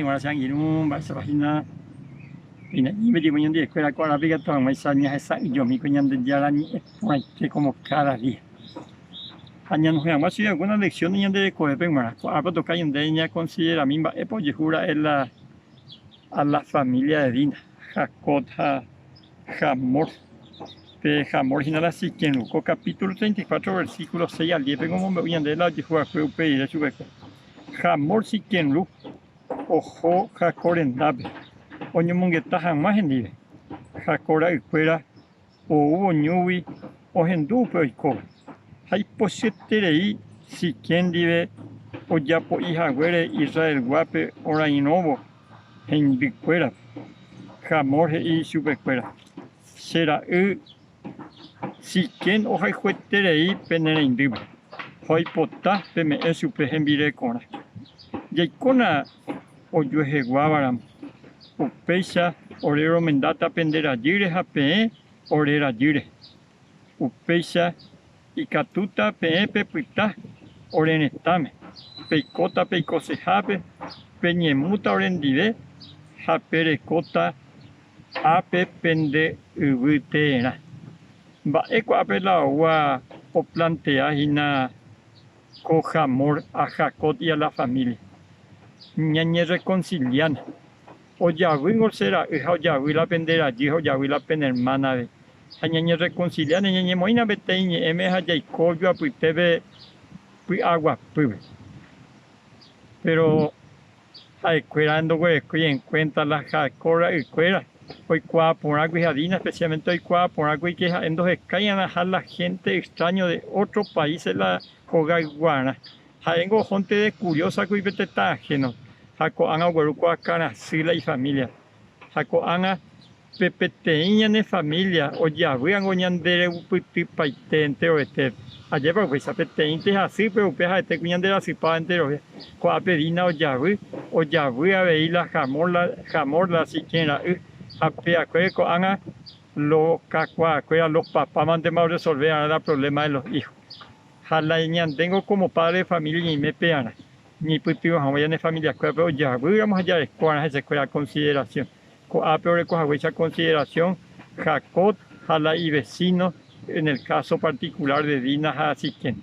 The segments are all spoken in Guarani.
g̃uarã che angirũ mba'éichapa hína péina ñe'ẽme ñandivekuéra ko árape ikatu hag̃uáicha ñahesa'ỹijomi ko Ñandejára ñe'ẽ porãite como káda día. Ha ñanohẽ hag̃ua chugui alguna lección ñande rekovépe g̃uarã. Ko'ápe otoka ñande ñakonsiderami mba'épa ojehu ra'e la a la familia de Dina, Jacob ha Hamor. Pe Hamor hína la Siquem ru. Ko capítulo 34 versículo 6 al 10 pe omombe'u ñandéve la ojehu va'ekue upe rire chupekuéra. Hamor Siquem ru oho Jacob rendápe oñomongeta hag̃ua hendive. Jacob ra'ykuéra oúvo ñúgui ohendu upe oikóva, ha ipochyeterei Siquem ndive ojapo'i haguére Israelguápe orairõvo heindykuérape. Hamor he'i ichupekuéra, Che ra'y Siquem ohayhueterei pene reindýpe, ha oipota peme'ẽ chupe hembirekorã. Jaikóna ojueheguávaramo, upéicha ore romendáta pende rajýre ha peẽ ore rajýre. Upéicha ikatúta peẽ pepyta ore retãme, peikóta peikosehápe, peñemúta orendive ha perekóta ápe pende yvy teerã. Mba'e ko'ápe la oúva oplantea hína ko Hamor a Jacob y a la familia? Ñañerreconciliána. Ojavýngo che ra'y ha ojavy la pende rajy ha ojavy la pene hermana avei. Ha ñañerreconciliáne, ñañemoĩna peteĩ ñe'ẽme ha jaiko ojoapytépe py'aguapýpe. Péro ha'ekuéra ndoguerekói en cuenta la Jacob ra'ykuéra oikuaa porãgui ha Dina especialmente oikuaa porãgui ke ha'e ndohekai'arãha la gente extraño de otro países la hogayguarã. Ha'éngo ohónte de kuriósakuri pe tetã ahéno, ha ko'ág̃a ogueru ko akãrasy la ifamíliape. Ha ko'ág̃a pe peteĩ ñane família ojavýango ñanderupytypaite enterovetépe. Ajépa upéicha, peteĩnte hasy, péro upe ha'ete ku ñanderasypáva enterove. Ko'ápe Dina ojavy, ojavy avei la Hamor, la Hamor, la Siquem ra'y, ha peakuére ko'ág̃a lo kakuaakuéra, los papámantema oresolve arã la problema de los hijos. Ha la ñandéngo kómo padre de familia ñaime pearã, ñaipytyvõ hag̃ua ñane familiakuérape ojavýramo ha jareko va'erã hesekuéra consideración. Ko'ápe oreko haguéicha consideración Jacob ha la ivecino en el caso particular de Dina ha Siquem.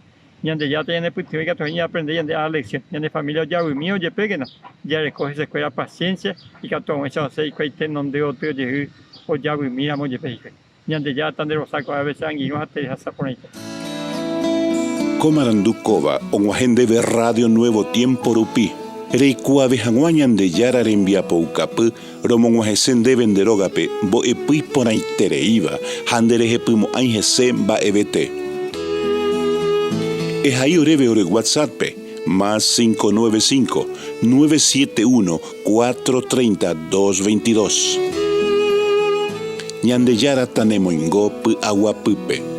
Ñandejára tañanepytyvõ ikatu hag̃ua ñaaprende ñande ára lección. Ñane familia ojavymi ojepékena, jareko hesekuéra paciencia ikatu hag̃uáicha osẽ hikuái tenonde gotyo jey ojavymíramo jepe hikuái. Ñandejára tanderosa ko'ã che angirũ ha terehasa porãite. Ko marandu kóva og̃uahẽ ndéve Radio Nuevo Tiempo rupi, reikuaave hag̃ua Ñandejára rembiapoukapy romog̃uahẽse ndéve nde rógape mbo'epy iporãitereíva ha nderehepymo'ãi hese mba'evete. Ehai oréve ore WhatsApp-pe, más 595 971 4:30 2:22. Ñandejára tanemoingo py'aguapýpe.